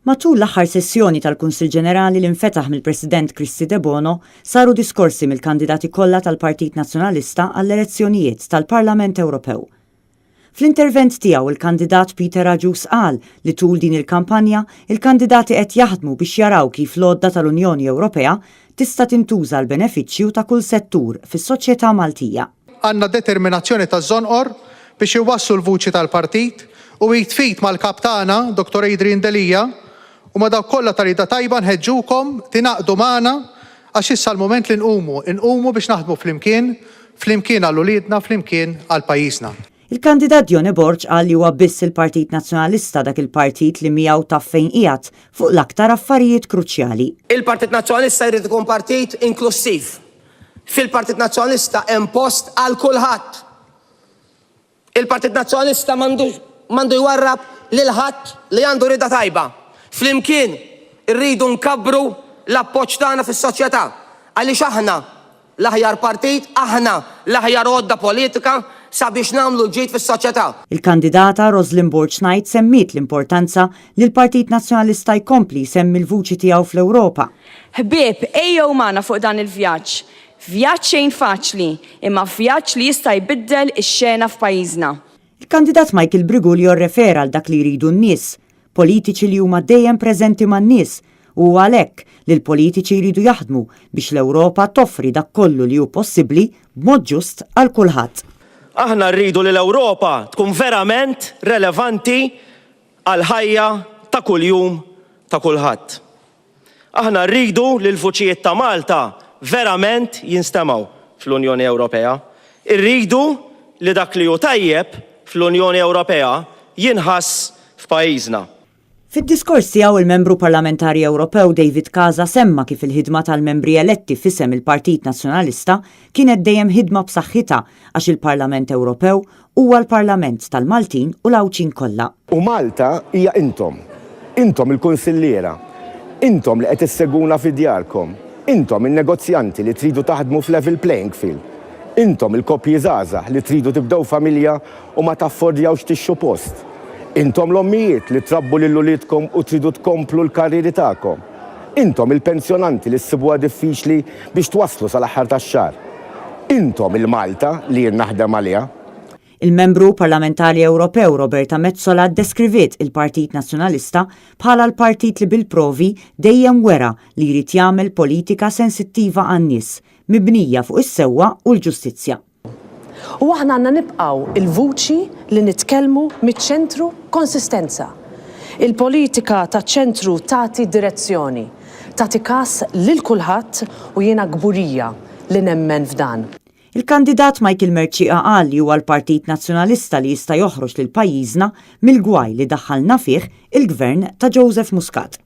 Matul l-aħħar sessjoni tal-Kunsill Ġenerali li nfetaħ mill-President Kristy Debono, saru diskorsi mill-kandidati kollha tal-Partit Nazzjonalista għall-elezzjonijiet tal-Parlament Ewropew. Fl-intervent tiegħu il-kandidat Peter Agius qal li tul din il-kampanja il-kandidati qed jaħdmu biex jaraw kif l-għodda tal-Unjoni Ewropea tista' tintuża għall-benefiċċju ta' kull settur fis-soċjetà Maltija. Għandna determinazzjoni taż-żonqor biex inwasslu l-vuċi tal-partit u id f'id mal-Kap tagħna, Dottor Adrian Delia, u ma' dawk kollha ta' rieda tajba nħeġġukom tingħaqdu magħna għax issa l-mument li nqumu, inqumu biex naħdmu flimkien, flimkien għal uliedna, flimkien għal pajjiżna. Il-kandidat Dione Borg qal li huwa biss il-Partit Nazzjonalista dak il-partit li miegħu taf fejn qiegħed fuq l-aktar affarijiet kruċjali. Il-Partit Nazzjonalista jrid ikun partit inklussiv. Fil-Partit Nazzjonalista hemm post għal kulħadd. Il-Partit Nazzjonalista m'għandux m'għandu jwarrab lil ħadd li għandu rieda tajba. Flimkien irridu nkabbru l-appoġġ tagħna fis-soċjetà għaliex aħna l-aħjar partit, aħna l-aħjar għodda politika sabiex nagħmlu l-ġid fis-soċjetà. Il-kandidata Roslyn Borg Knight semmiet l-importanza li l-Partit Nazzjonalista jkompli jsemmi l-vuċi tiegħu fl-Ewropa. Ħbieb, ejjew magħna fuq dan il-vjaġġ. Vjaġġ xejn faċli, imma vjaġġ li jista' jbiddel ix-xena f'pajjiżna. Il-kandidat Michael Briguglio rrefera għal dak li jridu n-nies, politiċi li huma dejjem preżenti man-nies u huwa għalhekk li l-politiċi jridu jaħdmu biex l-Ewropa toffri dak kollu li hu possibbli b'mod ġust għal kulħadd. Aħna rridu li l-Ewropa tkun verament relevanti għall-ħajja ta' kuljum ta' kulħadd. Aħna rridu li l-vuċijiet ta' Malta verament jinstemgħu fl-Unjoni Ewropea. Irridu li dak li hu tajjeb fl-Unjoni Ewropea jinħass f'pajjiżna. Fid-diskors tiegħu il-Membru Parlamentari Ewropew David Casa semma kif il-ħidma tal-membri eletti f'isem il-Partit Nazzjonalista kienet dejjem ħidma b'saħħitha għax il-Parlament Ewropew Huwa l-Parlament tal-Maltin u l-Għawdxin kollha. U Malta hija intom. Intom il-kunsilliera. Intom li qed issegwuna fi djarkom. Intom in-negozjanti li tridu taħdmu f'level playing field. Intom il-koppji żgħażagħ li tridu tibdew familja u ma taffordjawx tixtru post. Intom l-ommijiet li trabbu lil uliedkom u tridu tkomplu l-karrieri tagħkom. Intom il-pensjonanti li ssibuha diffiċli biex twasslu sal-aħħar tax-xahar. Intom il-Malta li jien naħdem għaliha. Il-Membru Parlamentari Ewropew Roberta Metsola ddeskriviet il-Partit Nazzjonalista bħala l-partit li bil-provi dejjem wera li jrid jagħmel politika sensittiva għan-nies, mibnija fuq is-sewwa u l-ġustizzja. U aħna għandna nibqgħu l-vuċi li nitkellmu miċ-ċentru b'konsistenza. Il-politika taċ-ċentru tagħti direzzjoni, tagħti kas lil kulħadd u jiena kburija li nemmen f'dan. Il-kandidat Michael Mercieca qal li huwa l-Partit Nazzjonalista li jista' joħroġ lil pajjiżna mill-gwaj li daħħalna fih il-Gvern ta' Joseph Muscat.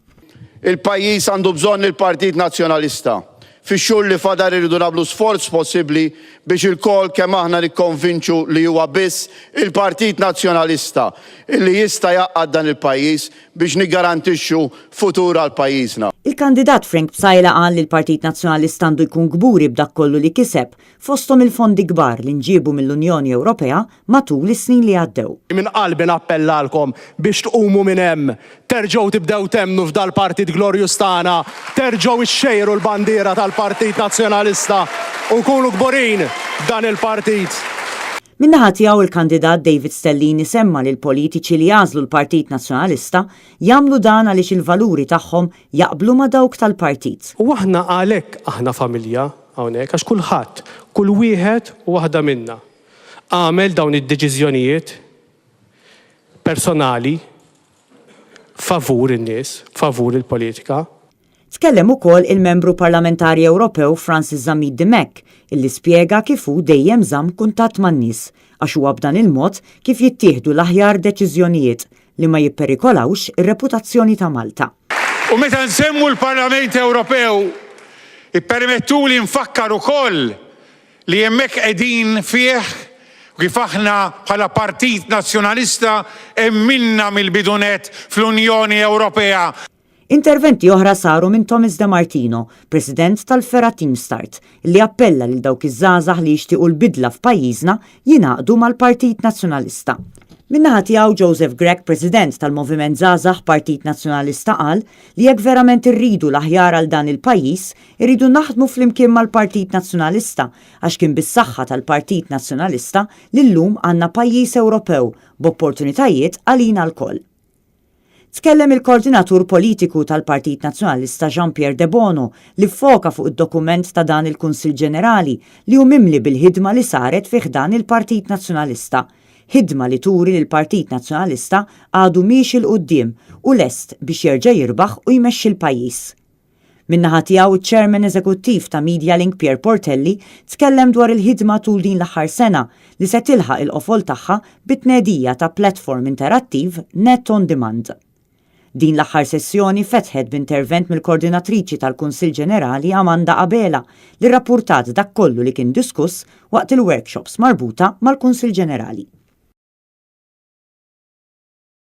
Il-pajjiż għandu bżonn il-Partit Nazzjonalista. Fix-xhur li fadal irridu nagħmlu sforz possibbli biex ilkoll kemm aħna nikkonvinċu li huwa biss il-Partit Nazzjonalista illi jista' jgħaqqad dan il-pajjiż biex niggarantixxu futur għal pajjiżna. Il-kandidat Frank Psaila qal li l-Partit Nazzjonalista għandu jkun kburi b'dak kollu li kiseb, fosthom il-fondi kbar li nġiebu mill-Unjoni Ewropea matul is-snin li għaddew. Minn qalbi nappellalkom biex tqumu minn hemm, terġgħu tibdew temmnu f'dal-partit glorjuż tagħna, terġgħu ixxejru l-bandiera tal-Partit Nazzjonalista u kunu kburin b'dan il-partit. Min-naħa tiegħu il-kandidat David Stellini semma li l-politiċi li jagħżlu l-Partit Nazzjonalista jagħmlu dan għaliex il-valuri tagħhom jaqblu ma' dawk tal-partit. U aħna għalhekk aħna familja hawnhekk għax kulħadd, kull wieħed u waħda minna għamel dawn id-deċiżjonijiet personali favur in-nies, favur il-politika. Tkellem ukoll il-Membru Parlamentari Ewropew Francis Zammit Dimech illi spjega kif hu dejjem żamm kuntatt man-nies għax huwa b'dan il-mod kif jittieħdu l-aħjar deċiżjonijiet li ma jipperikolawx ir-reputazzjoni ta' Malta. U meta nsemmu l-Parlament Ewropew, ippermettuli nfakkar ukoll li hemmhekk qegħdin fih u kif aħna bħala Partit Nazzjonalista emminna mill-bidu nett fl-Unjoni Ewropea. Interventi oħra saru minn Thomas De Martino, President tal-fergħa Teamstart, li appella lil dawk iż-żgħażagħ li jixtiequ l-bidla f'pajjiżna jingħaqdu mal-Partit Nazzjonalista. Min-naħa tiegħu Joseph Grech President tal-Moviment Żgħażagħ Partit Nazzjonalista qal li jekk verament irridu l-aħjar għal dan il-pajjiż irridu naħdmu flimkien mal-Partit Nazzjonalista għax kien bis-saħħa tal-Partit Nazzjonalista li llum għandna pajjiż Ewropew b'opportunitajiet għalina lkoll. Tkellem il-Koordinatur Politiku tal-Partit Nazzjonalista Jean Pierre Debono li ffoka fuq id-dokument ta' dan il-Kunsill Ġenerali li hu mimli bil-ħidma li saret fi ħdan il-Partit Nazzjonalista. Ħidma li turi li l-Partit Nazzjonalista għadu miexi 'l quddiem u lest biex jerġa' jirbaħ u jmexxi l-pajjiż. Min-naħa tiegħu ċ-Chairman Eżekuttiv ta' MediaLink Pierre Portelli tkellem dwar il-ħidma tul din l-aħħar sena li se tilħaq il-qofol tagħha bit-tnedija ta' platform interattiv Net on Demand. Din l-aħħar sessjoni fetħet b'intervent mill-Kordinatriċi tal-Kunsill Ġenerali Amanda Abela li rrappurtat dak kollu li kien diskuss waqt il-workshops marbuta mal-Kunsill Ġenerali.